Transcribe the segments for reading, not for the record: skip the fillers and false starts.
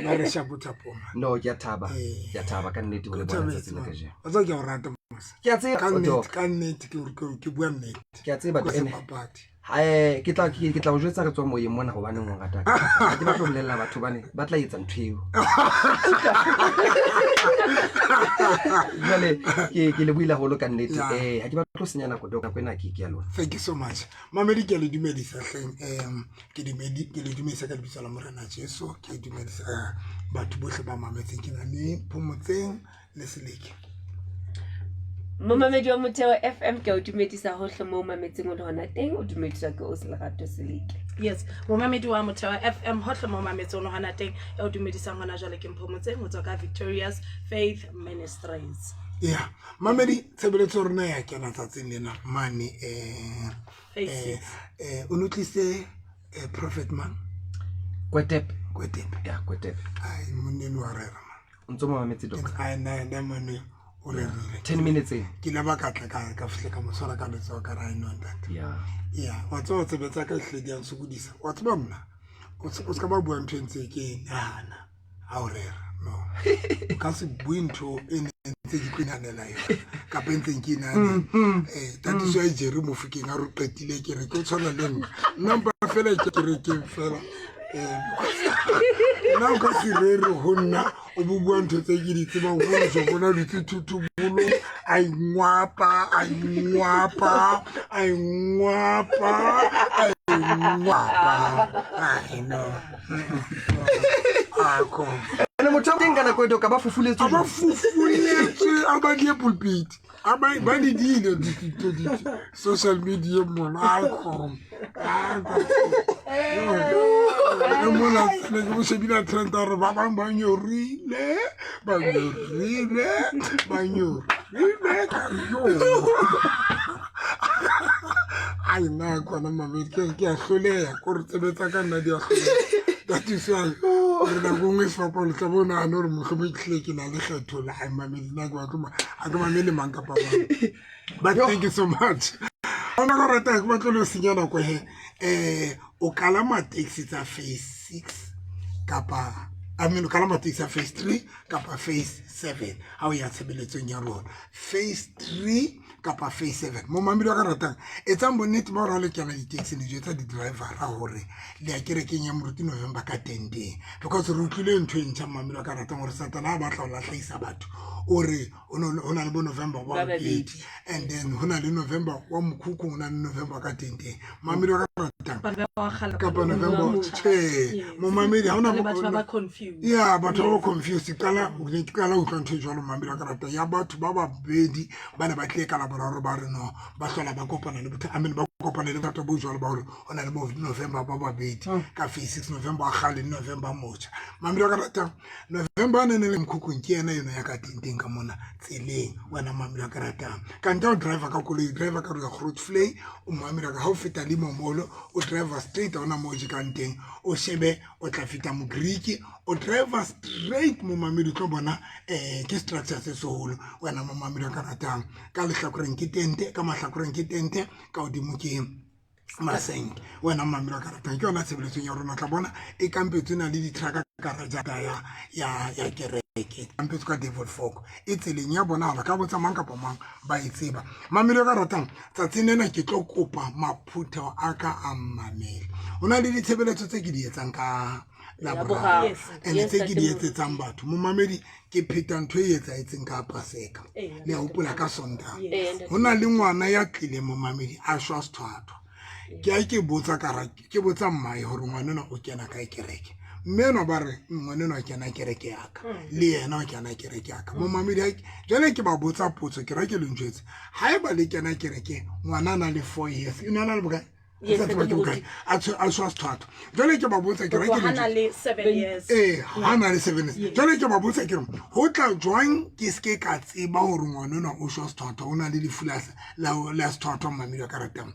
Mare shapo thapoma. No, ke a thaba. Eh. Ke a thaba ka nnete ho le bona tsatsing la kajeno. Wa tseba ke a o rata mos. Ke a tseba, Ka nnete, Doc. ka nnete ke bua nnete. Ke a tseba, Ko se ene. papadi. Hae, ke tla o jwetsa re tswa moyeng mona hobaneng o nrata. Ha ke batla ho bolella batho bane ba tla etsa ntho eo. Jwale ke le buile haholo ka nnete. Yeah. Ha ke batle ho senya nako Doc, nako ena ke ya lona. Thank you so much. Mamedi ke a le dumedisa hleng. Ke le dumedisa ka lebitso la Morena Jesu. Ke dumedisa batho bohle ba mametseng. Ke na le Phomotseng le Seleke. Momamedi wa Motheo FM, ke a o dumedisa hohle mo o mametseng o le hona teng. O dumediswa ke Ausi Lerato Seleke. Yes, momamedi wa Motheo FM, hohle mo mametse o le hona teng, ya o dumedisang hona jwale ke Mphomotseng ho tswa ka Victorious Faith Ministries. Yeah, mamedi, tshebeletso ya rona ya kena tsatsing lena mane Phase six. O no tlise prophet man? Kwetepe. Kwetepe. Ya, Kwetepe. Ai, monneng wa rera man. O ntso mo mametse, Doc? Ai, nna mone o rerile. 10 minutes in. Ke ile ba ka tla ka fihla ka mo tshwara ka letsoho ka ra eno ntate. Yeah, wa tseba tsebe tsa ka hle di a nsokodisa. Wa tseba mna, o se ka ba bua ntho e ntse ke e nahana ha o rera. No. O ka se bue ntho e ne ntse ke tlo inahanela yona kapa e ntseng ke inahane. Tatiso ya Jerry Mofokeng a re o qetile ke re ke o tshwana le nna. Nna mpa fela ke kerekeng fela. Nna o ka se rere ho nna o bo bua ntho tse ke di tsebang gore so bona dutse thotobolo a ingwapa a ingwapa a ingwapa a ingwapa. Ai, no. Ako. Ene motho o teng ka nako e Doc, a ba fufuletswe A ba jwang? fufuletswe, a ba die pulpit. A ba di diile social media mona. Ako. Ako. E mona ne ke mo shebile a trend a re ba bang ba nyorile, ba nyorile, ba nyorile ka re, yo. Ai, nna kwana mamedi ke a hloleha ko re tsebe tsa ka nna di a hloleha. That is why re nako nngwe sefapano tla bo nahane gore mohlomong ke hlile ke na le kgetho la ai mamedi nna ke batlo a ke mamele mang kapa mang. But thank you so much. Ona ka rata ke batlo le ho senya nako he. O kalama taxi tsa phase 6 kapa I mean o kalama taxi tsa phase 3 kapa phase 7 ha o ya tshebeletsong ya rona. Phase 3 kapa phase 7. Momamedi wa ka ratang, etsang bonnete ba hore ha le kena di-taxi le jwetsa di-drivera hore le ya kerekeng ya Moruti November ka tenteng, because re utlwile ntho e ntjha momamedi wa ka ratang hore Satana ha batla ho lahlehisa batho o re ho na le bo November wa Ba babedi. babedi, and then ho na le November wa mokhukhung, ho na le November ka tenteng. Momamedi wa ka ratang, November wa kgale kapa November wa motjha. tjhe, Yes. momamedi ha hona Le batho ba ba confused. Yeah, batho ba ba confused. Ke qala ho utlwa ntho e jwalo momamedi wa ka ratang, ya batho ba babedi ba ne ba tlile ka laboraro ba re no ba hlola ba kopana le botho, I mean ba kopana le bothata bo jwalo ba hore ho na le bo November ba babedi ka phase 6, November wa kgale le November motjha. Mamedi wa ka ratang, November a ne ne le mokhukhung ke yena eno ya ka tenteng ka mona tseleng. Wena mamedi wa ka ratang, ka ntle o driver ka koloi, driver ka re Grootvlei, o mamedi wa ka ha o feta le momolo o driver straight, ha ona moo o jekang teng, o shebe o tla feta Mogriki, o driver straight mo mamedi o tlo bona ke structure se seholo. Wena mo mamedi wa ka ratang, ka lehlakoreng ke tente, ka mahlakoreng ke tente, ka hodimo ke masenke. Wena mamedi wa ka ratang, ke yona tshebeletsong ya rona. O tla bona e kampetswe na le di-trucka ka rajata ya kereke, kampetswe ka Devil Fork, e tseleng ya bonahala ka botsa mang kapa mang ba e tseba. Mamedi wa ka ratang, tsatsing lena ke tlo kopa maphutheo a ka a mmamele. Ho na le ditshebeletso tse ke di etsang ka Laboraro. Laboraro. Yes. And Yes, tse ke di Ntate etsetsang batho momamedi, ke pheta ntho e etsahetseng ka Paseka. Le a hopola ka Sontaha? Yes. Ntate. Ho na le ngwana ya tlileng momamedi a shwa sethwathwa. Ke a ke botsa ka ra ke botsa mmae hore ngwana enwa o kena kae kereke. Mme enwa ba re ngwana enwa o kena kereke ya ka, le yena o kena kereke ya ka. Momamedi ha jwale ke ba botsa potso, ke ra ke le njwetse, haeba le kena kereke ngwana a na le 4 years, e ne a na le bokae? Yes, Sa tseba ke Ntate bokae? Moruti. A shwa sethwathwa. Jwale ke ba botsa ke ra ke Ha le na le 7 years. Ha na le 7 years. Jwale ke ba botsa ke re ho tla jwang ke se ke ka tseba hore ngwana enwa o shwa sethwathwa, o na le lefu la sethwathwa. Mamedi wa ka ratang,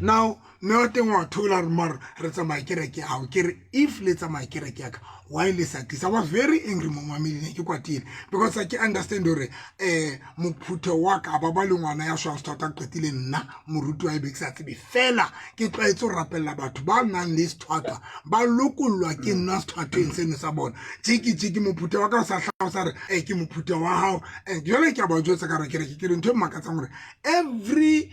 Now mme wa teng wa thola re mare re tsamaya kereke ya gago. Ke re if le tsamaya kereke ya ka, why le sa tlisa? I was very angry, momamedi, ne ke kwatile because a ke understand gore mophutho wa ka ba ba le ngwana ya swang sethwatwa qetile nna moruti wa ebe ke sa tsebe fela ke tlwaetse go rapelela batho ba nang le sethwatwa ba lokollwa ke nna sethwathweng seno sa bona. Jeke jeke mophutho wa ka o sa tlhago sa re e ke mophutho wa gago. Jale ke a ba jwetsa ka re kereke ke re ntho e makatsang gore every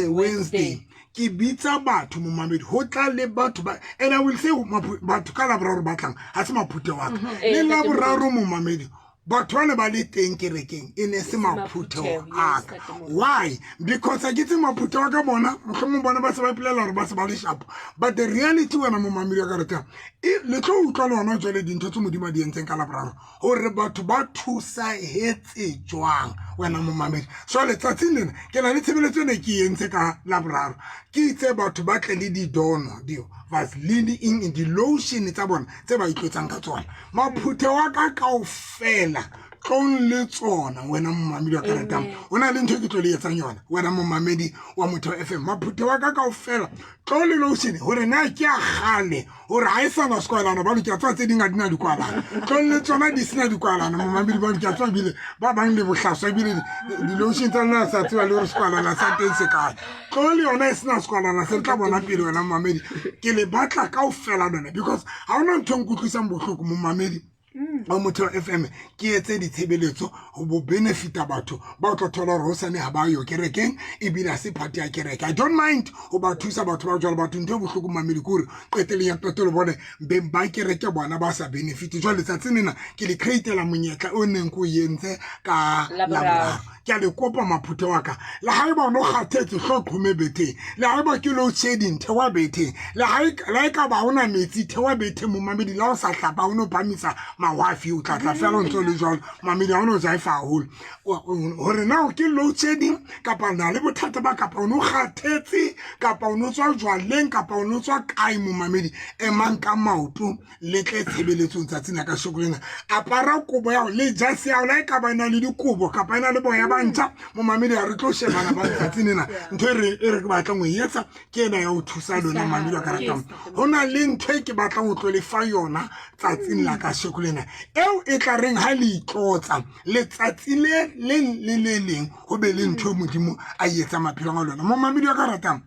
Wednesday ke bitsa batho, momamedi, go tla le batho ba, and I will say batho ka Laboraro ba tlang ga se maphute wa ka. Le Laboraro, momamedi, batho ba ne ba le teng kerekeng, e ne se maphutheo a ka. Why? Because a ke tse maphutheo a ka bona mohlomong bona ba se ba ipolela gore ba se ba le shapo, but the reality, wena momamedi wa ka retang, le tlo utlwa le ona jwale dintho tse Modimo a di entseng ka Laboraro gore batho ba thusahetse jwang, wena momamedi. So letsatsing lena ke na le tshebeletso e ne ke entse ka Laboraro, ke itse batho ba tle le didono, di-vaseline, eng, di-lotion tsa bona tse ba itlotsang ka tsona. Maphutheo a ka kaofela, tlong le tsona, wena momamedi wa ka ratang. O na le ntho e ke tlo le etsang yona, wena momamedi wa Motheo FM. Maphutheo a ka kaofela, tlo le lotion gore na ke a gale gore ga e sana sekwalana ba ke a tswa tse ding ga di na dikwalana. Tlong le tsona di sena dikwalana, momamedi ba ke a tswa ebile ba bang le bohlaswa ebile di-lotion tsa lona sa tseba le gore sekwalana sa teng se kae. Tlo le yona e sena sekwalana se re tla bona pele, wena momamedi. Ke le batla kaofela lona because ga ona ntho e nkutlwisang bohloko, momamedi wa Motheo FM, ke etse ditshebeletso go bo benefita batho ba o tlo thola gore hosane ga ba yo kerekeng ebile a se party ya kereke. I don't mind go ba thusa batho ba jalo. Batho ntho e bohloko, mamedi, ke gore qeteleng ya qetelo bone beng ba kereke bona ba sa benefite. Jwale letsatsi lena ke le createla monyetla o neng ko entse ka Laboraro. Ke a le kopa, maphuthe wa ka, le ha eba o no kgathetse, hlo qhome betheng. Le ha eba ke load shedding, thewa betheng. Le ha e ka ba hona metsi, thewa betheng, momamedi. Le ha o sa hlapa, o no phamisa mahwafi, o tla tla fela o ntse o le jwalo, mamedi. Ha o no jaifa haholo hore na ke load shedding kapa na le bothata ba kapa o no kgathetse kapa o no tswa jwaleng kapa o no tswa kae, momamedi, emang ka maoto le tle tshebeletsong tsatsing la kasheko lena. Apara kobo ya le jase ya la e ka ba ena le dikobo kapa ena le boya ba ntja, momamedi. Ha re tlo shebana ba tsatsing lena, ntho e re ke batlang ho e etsa ke ena ya ho thusa lona, mamedi wa ka ratang. Ho na le ntho e ke batlang ho tlo le fa yona tsatsing la kasheko lena eo e tla reng ha le itlotsa letsatsi le leng le le leng, ho be le ntho e Modimo a e etsang maphelong a lona, momamedi wa ka ratang.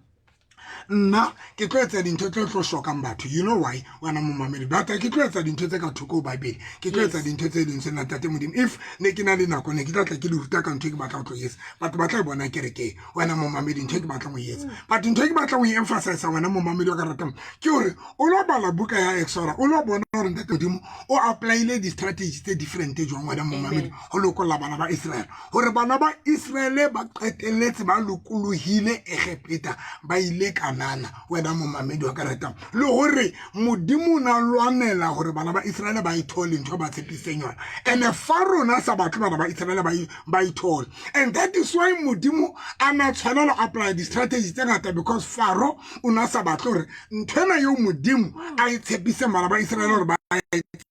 Nna ke tlo etsa dintho tse tlo shokang batho. You know why, wena momamedi? But ke tlo etsa dintho tse ka thoko ho Bible, ke tlo etsa dintho tse leng sena. Tate Modimo, if ne ke na le nako, ne ke tla tla ke le ruta ka ntho e ke batlang ho tlo etsa. Batho ba tla e bona kerekeng, wena momamedi, ntho e ke batlang ho etsa. But ntho e ke batlang ho e emphasize, wena momamedi wa ka ratang, ke hore o lo bala buka ya Exoda, o lo bona hore ntate Modimo o applyile di-strategy tse different jwang, wena momamedi, ho lokolla bana ba Israel, gore bana ba Israele ba qetelletse ba lokolohile Egepeta, ba ile Kanana, wena momamedi wa ka ratang, le gore Modimo o ne a lwanela gore bana ba Israele ba ithole ntho ba tshepiseng yona. And fa rona sa batle bana ba Israele ba ithole, and that is why Modimo a na tshwanela apply di-strategy tse ngata, because Faro o ne a sa batle gore ntho ena eo Modimo a e tshepiseng bana ba Israele gore ba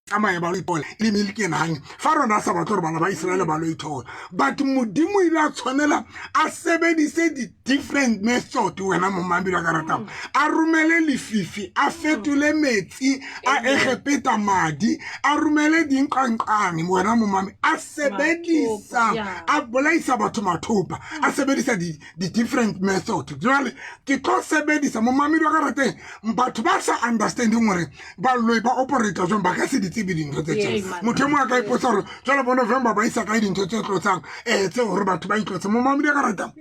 tsamaye ba lo itola le milk and honey. Fa rona a sa batle gore bana ba Israele ba lo ithola, but Modimo ile a tshwanela a sebedise di-different method, wena momamedi wa ka ratang, a romele lefifi, a fetole metsi a Egepeta madi, a romele dinqanqane, wena momame, a sebedisa a bolaisa batho mathopa, a sebedisa di-different method. Jwale ke tlo sebedisa, momamedi wa ka rateng, batho ba sa understanding gore baloi ba operata jwang ba ka se di tsebe dintho tse tjena. Motho e mongwe a ka ipotsa gore jwale bo November ba isa kae dintho tse tlotsang tse gore batho ba itlotse. Momamedi wa ka ratang,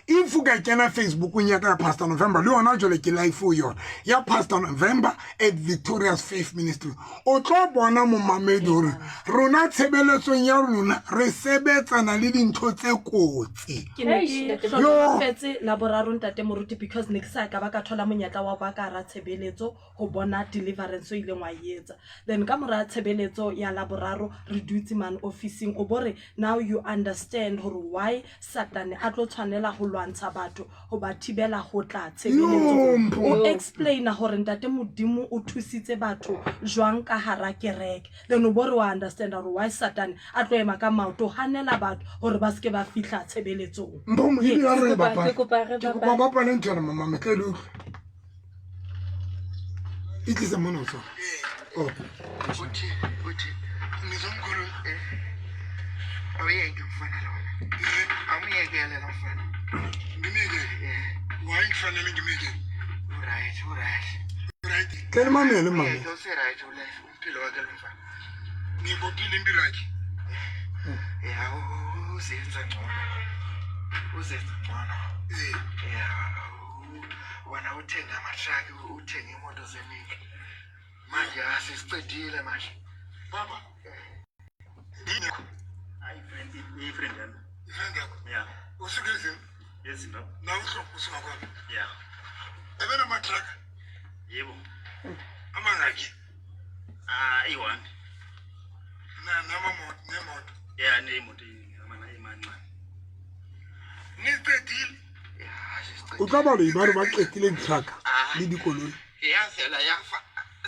if o ka kena Facebookong ya ka ya Pastor November, le yona jwale ke live ho yona ya Pastor November at Victorious Faith Ministry, o tlo bona, momamedi, hore rona tshebeletsong ya rona re sebetsana le dintho tse kotsi. Ke ne ke hlokohofetse Laboraro, ntate moruti, because ne ke sa ka ba ka thola monyetla wa ba ka hara tshebeletso ho bona deliverance o ileng wa e etsa. Then ka mora tshebeletso ya Laboraro, re dutse man officing, o bo re now you understand gore why Satane a tlo tshwanela ho lwantsha batho ho ba thibela ho tla tshebeletsong. O explaina hore ntate Modimo o thusitse batho jwang ka hara kereke. Then o bo re wa understanda hore why Satane a tlo ema ka maoto ho hanela batho hore ba seke ba fihla tshebeletsong. Mpho Mohidi a re Ke kopa- bapale. ke kopa re Ke kopa bapale. bapale ntho ena mama metle le utlwe. E tlise mona o tswa. Oh. Uthi uthi ngizomkhulu eh awuyeke mfana lona. Awuyekele lo mfana. Ngimyekele. Why kufanele ngimyekele? Uright, uright. Right. Tle le mamele mama. Uyeke useright ulife impilo wakhe lo mfana. Ngibophile impilo yakhe. Ya uzenza ngcono. Uzenza ngcono. Eh. Ya wena uthenga ama-truck uthenga imoto zeningi. Manje asisicedile manje. Baba. Yini yakho? Hayi friend, i-friend yami. Ifriend yakho. Yeah. Usuke ezini. EZimbabwe. Nawe uhlophe usuka kwaphi? Yeah. Ebenama-truck Yebo. amangaki? Ah, i-one. Na namamoto nemoto. Yeah, nemoto amana emancane. Niqedile. Ya O sisicedile. tla baloi ba re ba qetile di-truck le dikoloi. Yavela yafa.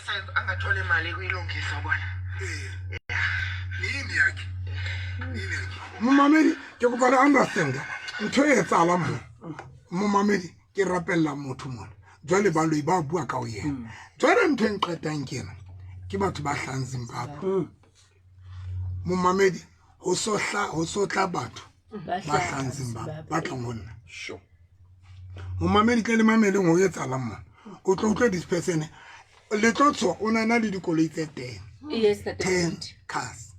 Senza angathola imali kuyilungisa ubona. Ee. Yini yakhe? Yini yakhe? Momamedi ke kopa le understand ntho e etsahalang mo. Momamedi ke rapella motho mona. Jwale baloi ba bua ka ho yena. Jwale ntho e nqetang ke ena ke batho ba hlahang Zimbabwe. Momamedi ho sohla ho sotla batho Ba ba hlahang Zimbabwe ba tlang ho nna. Momamedi tle le mameleng ho etsahalang mona. O tlo utlwa this person le tlo tswa o na na le dikoloi tse 10. Yes, ntate 10 Moruti. cars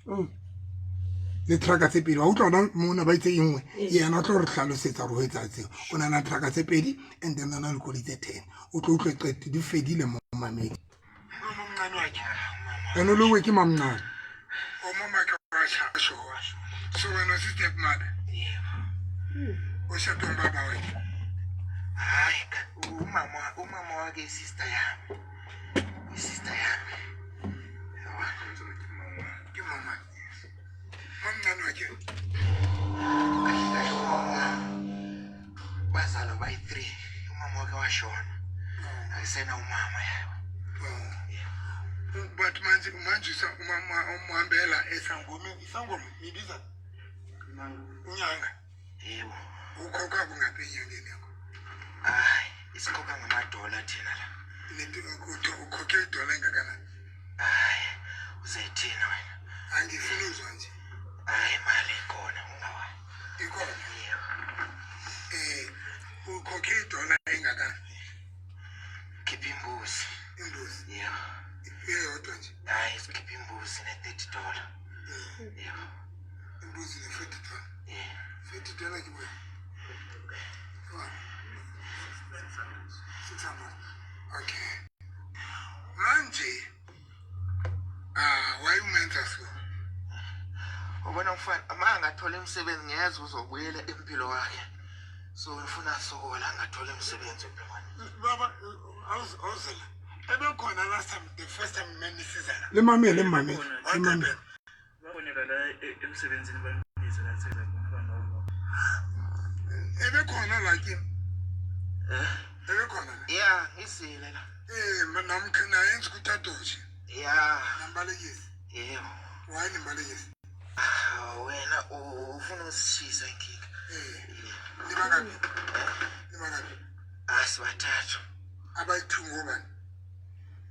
le trucka tse pedi wa utlwa ona mona ba itse e nngwe yena o tlo re hlalosetsa gore ho etsa tseo o na na trucka tse pedi and then ona le koloi tse 10 o tlo utlwe qete di fedile mo mamedi ene o lowe ke mamncane o mamake so wena o se step mother o shatong baba wena Hayi umama umama wakhe isister yami. Isister yami. ke mama mamncane wakhe Kahle kahle umama bazalwa bayi-3 umama wakhe washona. Akasena umama yabo. but manje manje umama umuhambela esangomeni isangoma nibiza unyanga Yebo. ukhokha kungaphi enyangeni yakho Hayi isikhokha ngamadola thina la. Lento ukhokhe idola engakanani Hayi uzethina wena. angifuni uzwa nje Hayi imali ikhona ungawayi. ikhona Yebo. ukhokhe idola engakanani Khipha imbuzi. imbuzi Yebo. eyodwa nje Hayi sikhipha imbuzi ne-30 dollar. Yebo. imbuzi ne-40 dollar Yebo. 40 dollar ke boe 600 okay manje ah why umenza so Ubona mfana uma angathola imisebenzi ngiyeza uzobuyela impilo wakhe. So ngifuna sokola angathola imisebenzi ubona. baba awuzela ebekhona last time the first time menisizana le mamele mamele le mamele Baboneka la emsebenzini bambize la seza khona banoma. ebekhona la kimi ebekhona la Ya ngizile la. namkhe nayenza ukuthi adoje Ya nambalekisi yebo. why nimbalekisi Ah, wena ufuna usishisa inkinga. nibangaphi nibangaphi Asibathathu. abayi-two ngobani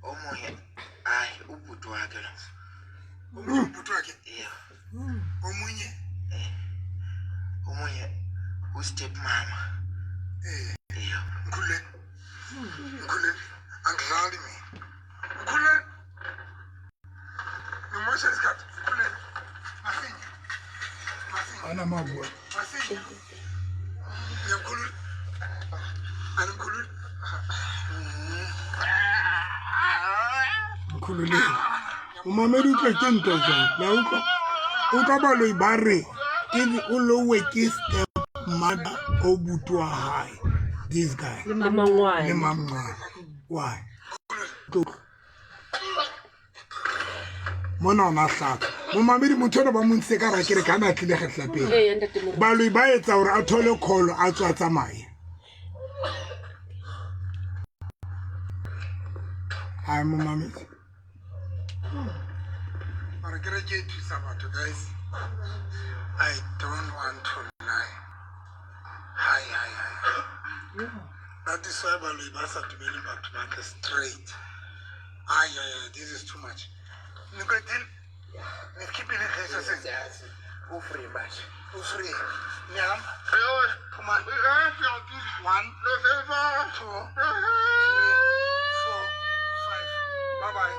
Omunye hayi ubhuti wakhe lo. ubhuti wakhe Yebo. omunye Omunye ustep mama. Yebo. mkhululeni mkhululeni angidlali mina mkhululeni ngimosha isikhathi mkhululeni masinye masinye ana mabua masinye ngiyamkhulula animkhululi mkhululeni momamedi utlwe ke ntwa jang la utlwa o utlwa baloi ba re ke o lowe ke step mother o buti wa hae this guy Le mangwane. le mamncane why Tlo- mona ona hlaka Momamedi motho ona ba mo ntshitse ka rakere ka na tlile kgetla pele. Ee, ntate Moruti. Baloi ba etsa hore a thole call a tswa tsamaye. Hai momamedi. Mara kereke e thusa batho guys. I don't want to lie. Hai hai hai. That is why baloi ba sa dumele batho ba tle straight. Ai ai ai, this is too much. Niqedile? Nisikhiphile idliso sesi? U-free manje. U-free. Nihamba? Phuma. 1, 2, 3, 4, 5. Bye bye.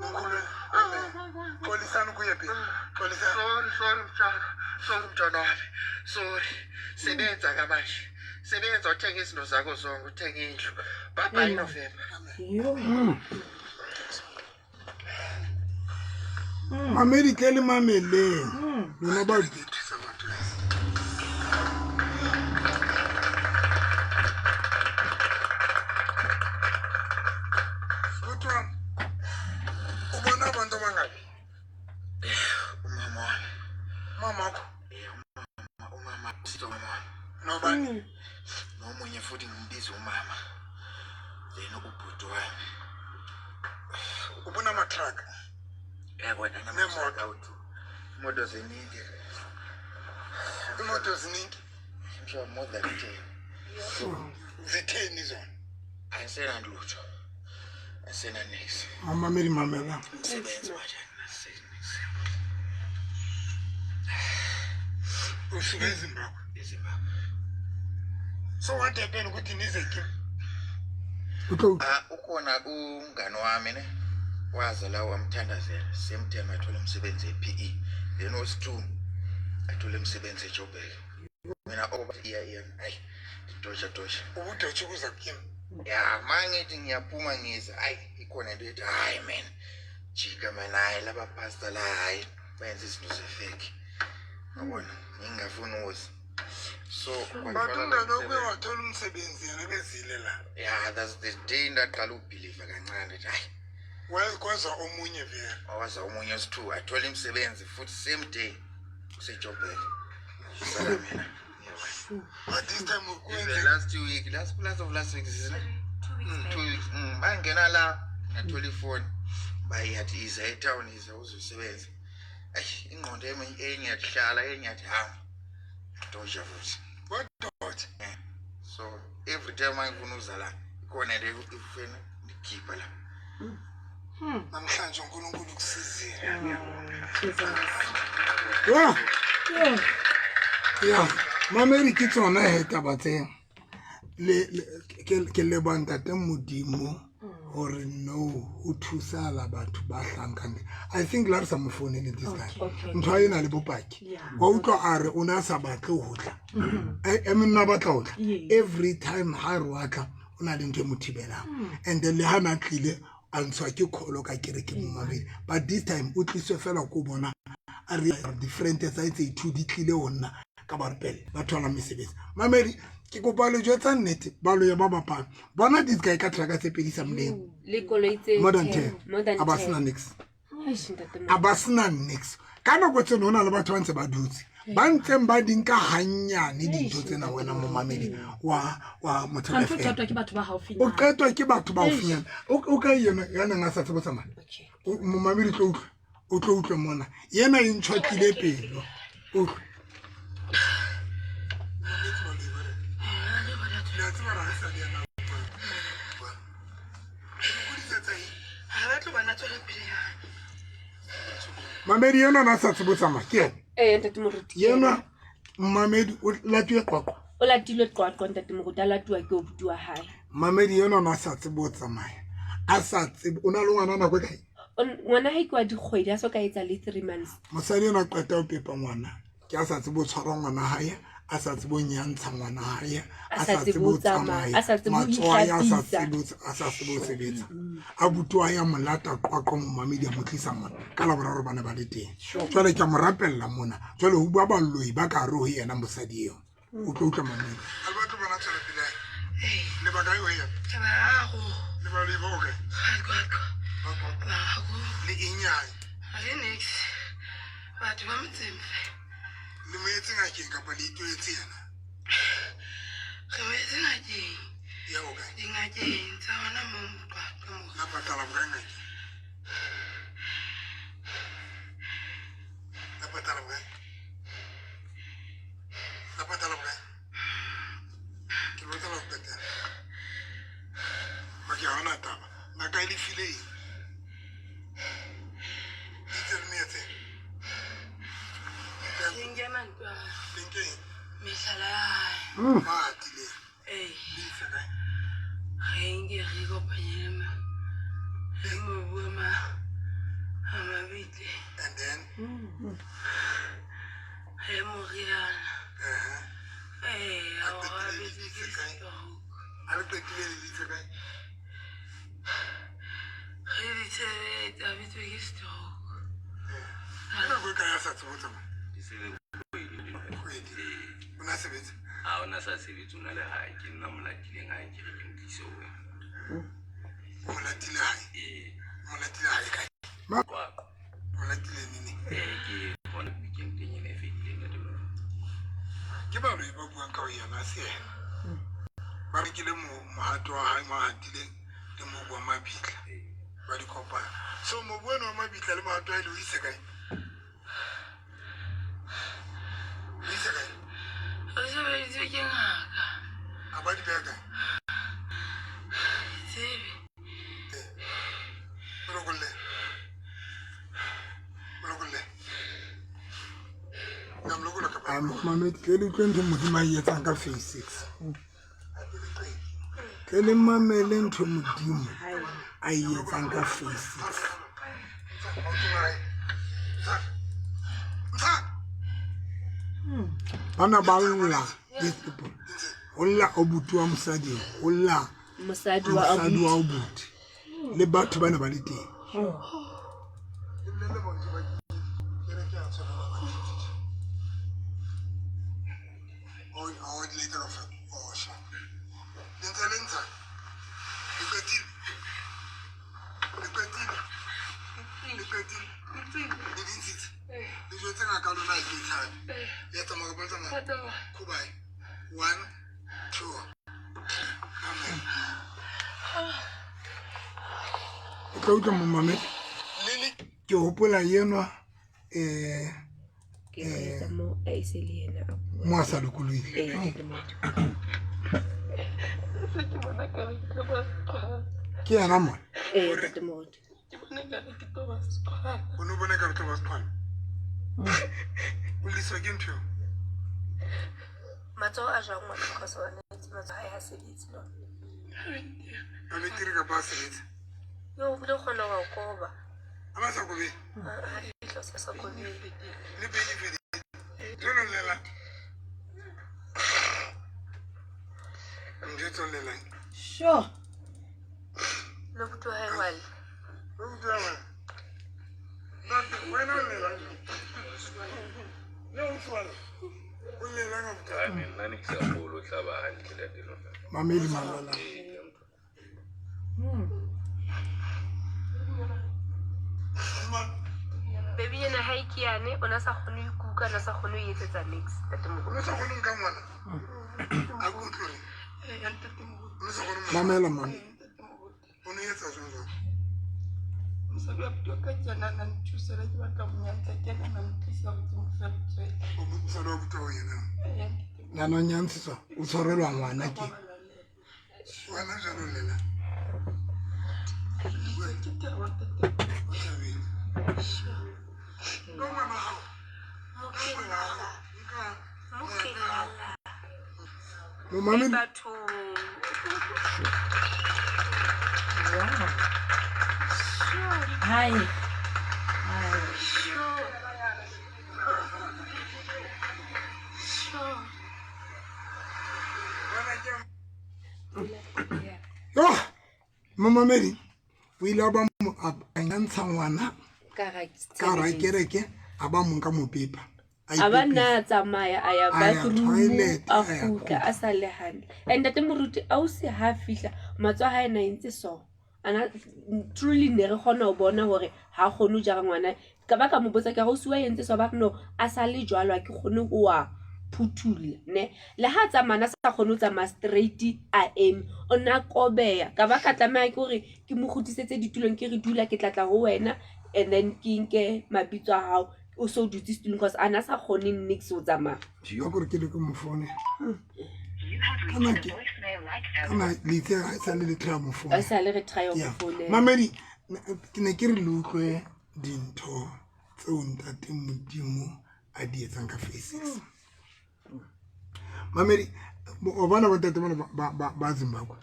Mkhulu. Amen. Xolisani kuye phela. Xolisani. Sorry, sorry mtshana. Sorry mntwana wami. Sorry. Sebenza ka manje. Sebenza uthenge izinto zakho zonke, uthenge indlu. Bye bye November. Yo. Mamedi tle le mameleng. Lona ba Kodwa ubona abantu abangabi? Umama wami. Mamakho Umama sister wami. nobani? Nomunye futhi ngimbiza umama. Then ubhuti wami. Ubona ama-truck. Yabona Nemoto. awuthi. Imoto ziningi. Imoto ziningi. I'm sure more than 10. Zitheni zona? Angisena lutho. Angisena niks. Mamamedi mamela. Umsebenzi manje angisena niks. Usuke eZimbabwe. eZimbabwe. So what happened ukuthi nize kimi? Utlo Ah, ukhona umngani wami ne waza la wamthandazela same time athola umsebenzi e-PE then wesi-two athole umsebenzi eJoburg mina oba iya iya hayi ndidosha dosha ubudotshe kuza kimi. ya ma ngithi ngiyaphuma ngiza hayi ikhona into ethi hayi man jika man hayi laba pastor la hayi bayenza izinto zefake yabona ngingafuni ukuza so But kwathola umngane lo wakho msebenzi. wathola umsebenzi yena bezile la. ya that's the day ndaqala ukubhiliva kancane ndithi hayi Kweza omunye vele. wawaza omunye wesi-two athole imisebenzi futhi same day useJoburg sala mina Ngiyabona. But this time Even kwenze last week last last of last week sisina 2 weeks bangena la ngathola ifoni bayathi iza etown iza uzosebenza ayi ingqondo yami enye yakuhlala enye yathi hamba doja futhi wadotsha. So every time angifuna uza la ikhona le ifuna ndikhipha la. Namhlanje uNkulunkulu ukusizile. Jesus. Yeah. Yeah. Yeah. Mamedi ke tsona he taba tse. Le ke ke leboha ntate Modimo hore no o thusala batho ba hlankang. I think la re sa mo founele this guy. Okay. Ntho a ena le bopaki. Yeah. Wa utlwa a re o ne a sa batle ho tla. E nna batla ho tla. Yes. Every time ha re wa tla o na le ntho e mo thibelang. And then le ha na tlile a ntshwa ke kholo ka kereke mo mabedi. But this time o tliswe fela ko bona a re different tsa tse two di tlile ho nna ka ba re pele ba thola mesebetsi. Mamedi ke kopa le jwetsa nnete ba lo ya ba bapala. Bona this guy ka truck tse pedi sa moleng. Le koloi tse More than 10. 10. More than A ba 10. sena niks. Eish, ntate A Moruti. ba sena niks. Ka nako tseno ho na le batho ba ntse ba dutse. Ba ntseng ba di nka hannyane dintho tsena wena momamedi wa wa Motheo Kganthe o FM. qetwa ke batho ba O haufinyana. qetwa ke batho ba haufinyana. O ka yena ya neng a sa tsebe ho tsamaya. Okay. Momamedi tlo utlwa. O tlo utlwa mona. Yena e ntjhwatlile pelo. Utlwa. Mamedi yena o ne a sa tsebe ho tsamaya ke yena. Ee, ntate Moruti. Yena mamedi o latuwe Qwaqwa. O latilwe Qwaqwa ntate Moruti, a latuwa ke obuti wa hae. Mamedi yena o ne a sa tsebe ho tsamaya. A sa tsebe o na le ngwana nako e kae? Ngwana hae ke wa dikgwedi, a so ka etsa le 3 months. Mosadi enwa a qeta ho pepa ngwana. Ke a sa tsebe ho tshwara ngwana hae, a sa tsebe ho nyantsha ngwana hae, A sa tsebe ho tsamaya, a sa tsebe ho Matsoho a hae a sa ihlapisa. tsebe ho a sa tsebe ho sebetsa. Abuti wa hae a mo lata Qwaqwa momamedi a mo tlisa mona. Ka Laboraro ba ne ba le teng. Jwale ke a mo rapella mona. Jwale ho bua baloi ba ka hare ho yena mosadi eo. O tlo utlwa mamedi. Ha ba tlo bona tswelopele ya hae. Le ba kae ho yena? Le baloi ba hokae? Le inyane. Batho ba motseng fe. Le mo etse ngakeng kapa le itwetse yena? Re mo etse ngakeng. Ya o kae? Dingakeng tsa hona mo Moqwaqwa mo. La patala bokae ngakeng? La patala bokae? La patala bokae? Ke lo patala ho qetela. Okay, ha hona taba. Ngaka e le file eng? Itse le meetse. Le nke mantswe a hae. Le nke eng? Mehlala ya hae. Mahatileng. Ee. Le ise kae? Re nke re ikopanye le le mobu wa a mabitle. And then? Le moriana. Uh-huh. Ee, A a o qetile le rabetse ise ke kae? stroke. A le qetile le ise kae? Re di tshebetse, a bitswe ke stroke. Ka nako e kae a sa tsebe ho tsamaya? E se le kgwedi. Kgwedi. Ee. O na sebetsa? Ha ona sa sebetse, o na le hae. Ke nna mo latileng hae, ke re ke mo tlise ho wena. O mo latile hae? Ee. O mo latile hae kae? Qwaqwa. O latile nene? Ee, ke hona weekend-eng ena e fetileng, ntate Moruti. Ke baloi ba buang ka ho yena, ha se yena. Ba nkile mohato wa hae mo a hatileng le mobu wa mabitla. Ba di kopana. So mobu ono wa mabitla le mohato wa hae le o ise kae? O ise kae? O sebeditswe ke ngaka. A ba di beha kae? Tsebe. O lokolle. O lokolle. Nka mo lokolla kapa? Mamedi, tle le utlwe ntho Modimo a e etsang ka phase 6. Tle le mamele ntho Modimo a e etsang ka phase 6. Bana ba lla, these people. Ho lla abuti wa mosadi, ho lla Mosadi wa mosadi wa abuti. abuti. Le batho bana ba le teng. One, two, amen. O tla utlwa momamedi. Ke hopola enwa Ke etsa mo a e se le yena a bua. mo a sa lokolohile. Ee, ntate Moruti. Ke yena mona. Ee, ntate Moruti. O no bona ekare o tlo ba seqhwala. O lliswa ke ntho eo. Matsoho a jwang ngwana because ona itse matsoho a hae ha sebetse lona. A betere kapa a sebetsa? Yo, o bile o kgona ho koba. A ba sa kobe? Ha fihla o sa kobe. Le pedi fedi. Jwalo llela. Ntho e tswang llelang. Sure. Le abuti wa hae wa lla. Le abuti wa hae. Ntate, wena o llelang? Le o tswala. O llelang abuti wa hae? Amen. Nna ne ke sa kgolwe o tla ba hantle, ntate Moruti. Mamedi mamela. Ee, ka motho. Baby yena ha e ke yane, o na sa kgone ho ikuka, o na sa kgone ho etsetsa nix, ntate Moruti. O no sa kgone ho nka ngwana? A ko utlwe hore. O no sa kgone ho Mamela, mama. O no etsa jwang jwang? Mosadi wa abuti wa ka ke yena a na nthusa, ke batla ho nyantsha, ke yena a na ntlisa hore ke mo fe letswele. O mosadi wa abuti wa hao yena? Ee, ntate Moruti. Nana o nyantshiswa, o tshwarelwa ngwana ke. Wena jwalo lela. Ke thabo, ntate. O thabile. Ka ngwana hao. Ka ngwana hao. Nka ngwana hao. Momamedi. Batho. Hai. Yo, momamedi, o ile a ba mo a nyantsha ngwana Ka hara ka hara kereke, a ba mo nka mopepa. A ba nna a tsamaya a ya A ya bathroom, toilet, a a ya kgutla a sa le hantle. And ntate Moruti ausi ha fihla matsoho a hae na entse so. Ana truly ne re kgona ho bona hore ha a kgone ho jara ngwana. Ka ba ka mo botsa ka re o siwa entse so ba re no a sa le jwalo ha ke kgone ho wa phuthulla ne. Le ha tsamaya na sa kgone ho tsamaya straight a eme o na kobeya ka ba ka tlameha ke hore ke mo kgutlisetse ditulong ke re dula ke tla tla ho wena and then ke nke mabitso a hao o so dutse setulong cause a na sa kgone nix ho tsamaya. Ka gore ke le ke mo foune. Kana ke kana le itse ha sa le le try mo foune. A sa le re try mo foune. Mamedi ke ne ke re le utlwe dintho tseo ntate Modimo a di etsang ka faces. Mamedi o bona bontate bana ba Zimbabwe.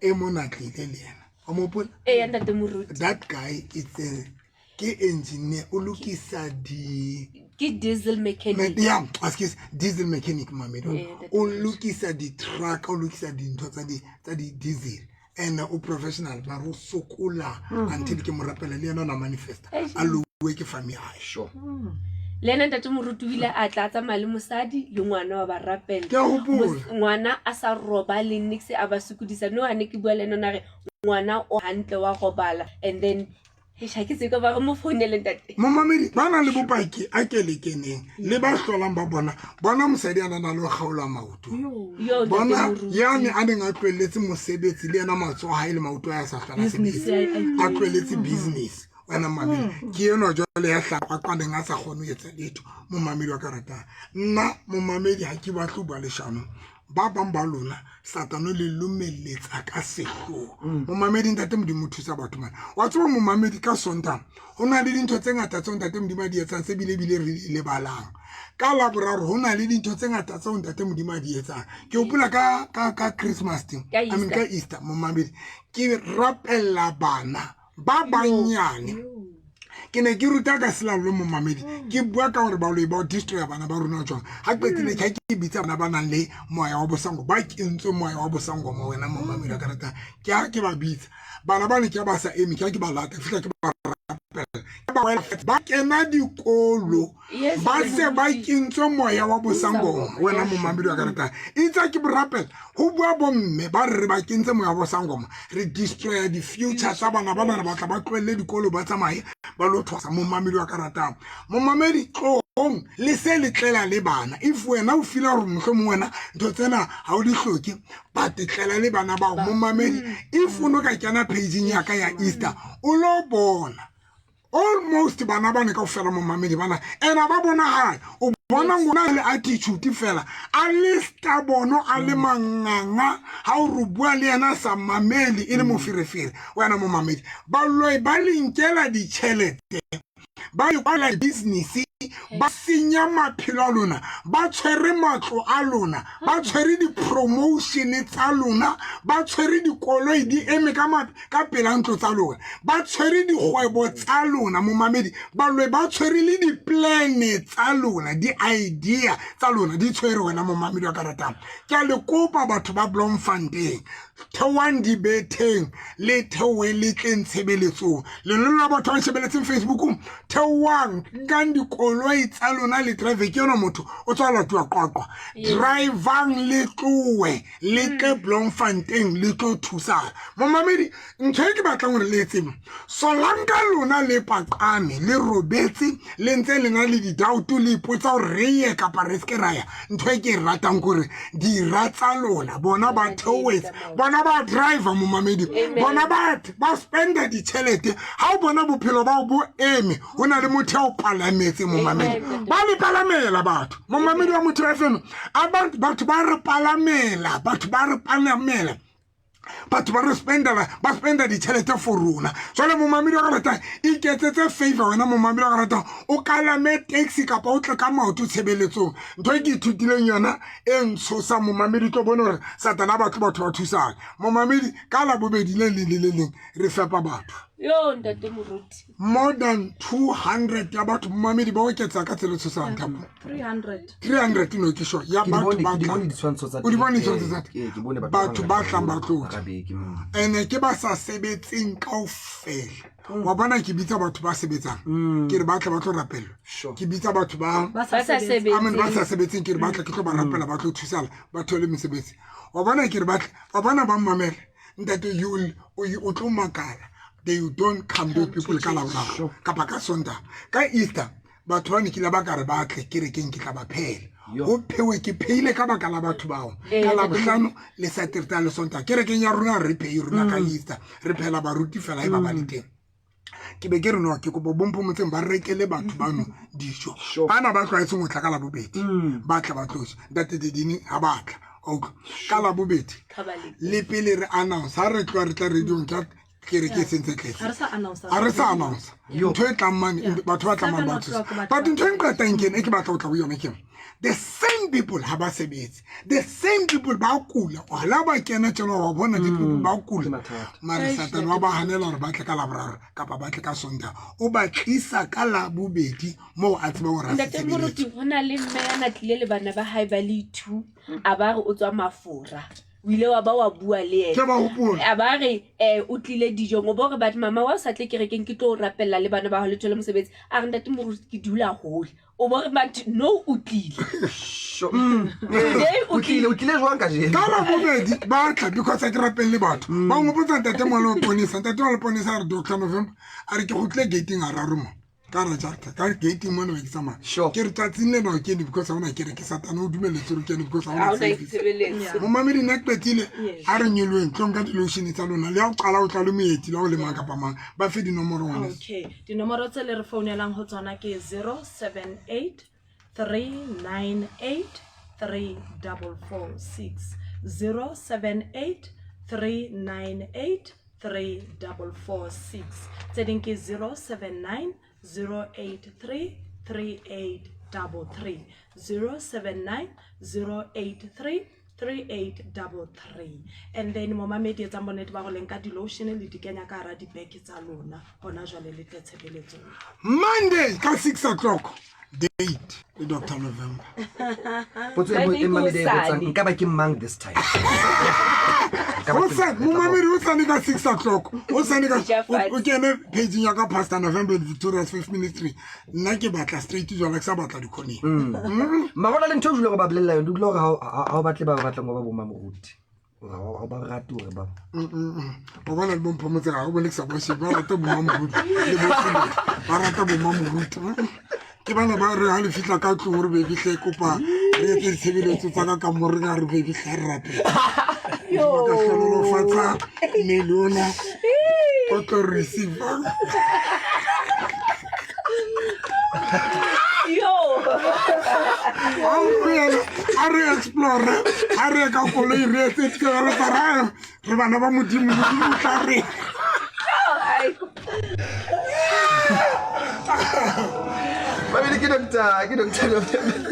E mona tlile le yena. O mo hopola? Ee, ntate Moruti. That guy is a ke engineer o lokisa di ke diesel mechanic yeah excuse diesel mechanic mamedi o lokisa di truck o lokisa dintho tsa di tsa di diesel and o professional mara o sokola until ke mo rapela le yena o na manifesta a lowe ke fami ya sure le ena ntate moruti o ile a tla tsamaya le mosadi le ngwana wa ba rapela Ke a hopola. Ngwana a sa robale nix a ba sokodisa no a ne ke bua le ena o na re ngwana o hantle wa robala and then eish, ha ke tsebe ka ba re mo founele ntate momamedi ba nang le bopaki a ke le keneng le ba hlolang ba bona bona mosadi a nana le ho kgaolwa maoto Yo, ntate bona Moruti. yane a neng a tlohelletse mosebetsi le yena matsoho a hae le maoto a ya sa hlola Business sebetsa ya hae a tlohelletse business wena mamedi ke enwa jwale ya hlaqwaqwaneng a sa kgone ho etsa letho momamedi wa ka ratang nna momamedi ha ke batle ho bua leshano ba bang ba lona satane le lomeletsa ka sehloho momamedi ntate modimo o thusa batho mane wa tseba momamedi ka sontaga go na le dintho tse ngata tseo ntate modimo a di etsang tse bile bile re di lebalang ka laboraro go na le dintho tse ngata tseo ntate modimo a di etsang ke hopola ka ka ka christmas teng Ka I mean ka Easter. easter momamedi ke rapella bana ba banyane ke ne ke ruta ka selallo momamedi ke bua ka gore baloi ba destroya bana ba rona jwang ga qetile ke ke bitsa bana ba nang le moya wa bosango ba kentswe moya wa bosango mo wena momamedi wa ka ratang ke ha ke ba bitsa bana ba ne ke ba sa eme ke ha ke ba lata fitlha ke ba rapela ke ba wela fatshe. Ba kena dikolo Yes, ba se ba Moruti. kentswe moya wa bosangoma wena momamedi wa ka ratang itse ke borapela go bua bomme ba re re ba kentse moya wa bosangoma re destroya di-future tsa bana ba bana ba tla ba tlohelle dikolo ba tsamaye ba lo thwasa momamedi wa ka ratang momamedi tlohong le se le tlela le bana if wena o fila gore mohlomong wena ntho tsena ga o di hloke but tlela le bana bao momamedi if o no ka kena pageng ya ka ya easter o lo bona almost bana ba ne ka fela momamedi bana ena ba bonagale o bona ngwana le attitude fela a le stabono a le manganga ha o re bua le yena a sa mamele e le moferefere wena momamedi baloi ba le nkela ditšhelete ba ikwala business ba senya maphelo a lona ba tshwere matlo a lona ba tshwere di-promotion tsa lona ba tshwere dikoloi di eme ka ka pela ntlo tsa lona ba tshwere dikgwebo tsa lona momamedi baloi ba tshwere le di-plane tsa lona di-idea tsa lona di tshwere wena momamedi wa ka ratang ke a le kopa batho ba Bloemfontein theoang dibetheng le theoe le tleng tshebeletsong lelolo la batho ba nshebeletseng Facebookong theoang nkang dikoloi tsa lona le drive ke yona motho o tswa latuwa qwaqwa drivang le tloe le tle Bloemfontein le tlo thusana momamedi ntho e ke batlang gore le e tsebe solanka lona le paqame le robetse le ntse le na le di-doubt le ipotsa gore re ye kapa re seke ra ya ntho e ke e ratang kore dira tsa lona bona ba theoetse bona ba driver momamedi bona ba spenda ditšhelete ga o bona bophelo bao bo eme go na le motho ya o palametse momamedi ba le palamela batho momamedi wa motho fm a batho ba re palamela batho ba re palamela batho ba re spendela ba spenda ditšhelete for rona jale momamedi wa ka ratang iketsetse favor wena momamedi wa ka ratang o kalame taxi kapa o tle ka maoto tshebeletsong ntho e ke ithutileng yona e ntshosa momamedi tlo bone gore satana batho batho ba thusang momamedi ka labobedi le leng le le leng re fepa batho yo ntate moruti more than 200 ya batho momamedi ba oketsa ka tsela e tshosang thapo 300 300 no ke sure ya Ke di batho bone ba ke di tlang bone ditshwantsho tsa O di bone teng, ditshwantsho tsa ee, ke bone batho ba tlang ba tlo ja. hara beke, Ene ke ba sa sebetseng kaofela wa bona ke bitsa batho ba sebetsang ke re ba tle ba tlo rapellwa Sure. ke bitsa batho ba ba sa Ba sa sebetse I mean, ba sebetseng sa sebetseng ke re batla ke tlo ba rapela ba tlo thusala ba thole mesebetsi wa bona ke re batle wa bona ba mmamele Ntate, you will o tlo makala. They don't come, those people, ka Laboraro kapa ka Sontaga. Ka Easter batho ba ne kile ba ka re ba tle kerekeng, ke tla ba phehela. Go phewe, ke pheile ka baka la batho bao. Ka Labohlano le Saterta le Sontaga kerekeng ya rona re pheye rona ka Easter, re phela baruti fela e ba ba le teng. Ke be ke re no, ke kopa bompho motseng ba rekele batho bano dijo. Bana ba tlwaetseng go tla ka Labobedi, ba tla ba tlosa ntate Dedini ga ba tla. Wa utlwa? Ka Labobedi le pele re announce, ha re tloa re tla radiong ka kereke e sentse tletse. Ha re sa announce. Ha re sa announce ntho e tlang mane, batho ba tlang mane ba 7 thusa. o'clock batho But ba ntho e nqetang ke ena e ke batla ho tla ho yona ke ena. The same people ha ba sebetse, the same people ba kula, la ba kena tjena wa bona the people ba kula. Ke mathata. Mare Satane wa ba hanela hore ba tle ka Laboraro kapa ba tle ka Sontaga, o ba tlisa ka Labobedi moo a tsebang hore ha se Ntate tshebeletso. Moruti, go na le mme ya na tlile le bana ba hae ba le two, a ba re o tswa Mafora, o ile wa ba wa bua le Ke ena. ba hopola. A ba re o tlile dijong, o bo re but mama wa o sa tle kerekeng, ke tlo o rapella le bana ba hao le thole mosebetsi. A re, ntate Moruti, ke dula hole. O bo re but no, o tlile. Today o O tlile, o tlile jwang kajeno? Ka Labobedi ba tla because ha ke rapelle batho ba ngopotsa ntate mola Leponesa. Ntate wa Leponesa a re, Doctor November, a re ke kgutlile gating hararo mo ka ra jarta ka gating mona be ke tsamaya. Ke re tsatsing lena o kene because ha ona kereke, Satane o dumelletse hore o kene because ha Ha ona ona service. tshebeletso. Momamedi, nna ke qetile. Yes. A re nyoloeng tlong ka di-lotion tsa lona, le ya go qala o tla le moeti la o le mang kapa mang, ba fe dinomoro ngwaneso. Okay, dinomoro tse le re founelang ho tsona ke 078 398 3446, 078 398 3446. Tse ding ke 079 083 3833, 079 083 3833. And then momamedi, etsang bonnete ba go le nka di-lotion le di kenya ka hara dibeke tsa lona hona jwale, le tle tshebeletsong. Monday ka 6 o'clock, date le Dr November. Potso e Monday e mamedi a e botsang, ke hosane. nka ba ke mang this time? Nka ba ke Hosane, mang? momamedi, hosane ka 6 o'clock, hosane ka Ja fatshe. o kene pageng ya ka, Pastor November and Victoria's Faith Ministry. Nna ke batla straight jwala, ke sa batla dikhoneng. Mara hona le ntho e o dula go ba bolelela yone, o dula gore ha o batle ba ba batlang go ba bomma moruti, Hore ha o ba rate hore ba O bona le bompho motse ga o bone ke sa ba shebe, ba rata bomma moruti le bohle, ba rata bomma moruti. Ke bana ba re ha le fihla ka tlong gore bebihle, kopa re etse ditshebeletso tsa ka kamoreng, a re bebihle a re rapela. Modimo ka hlonolofatsa mmele ona o tlo receive. Yo. A re explore, a re ye ka koloi, re etse ditirelo tsa ra re bana ba Modimo, Modimo o tla re. Ai. Babedi ke doctor, ke Doctor November.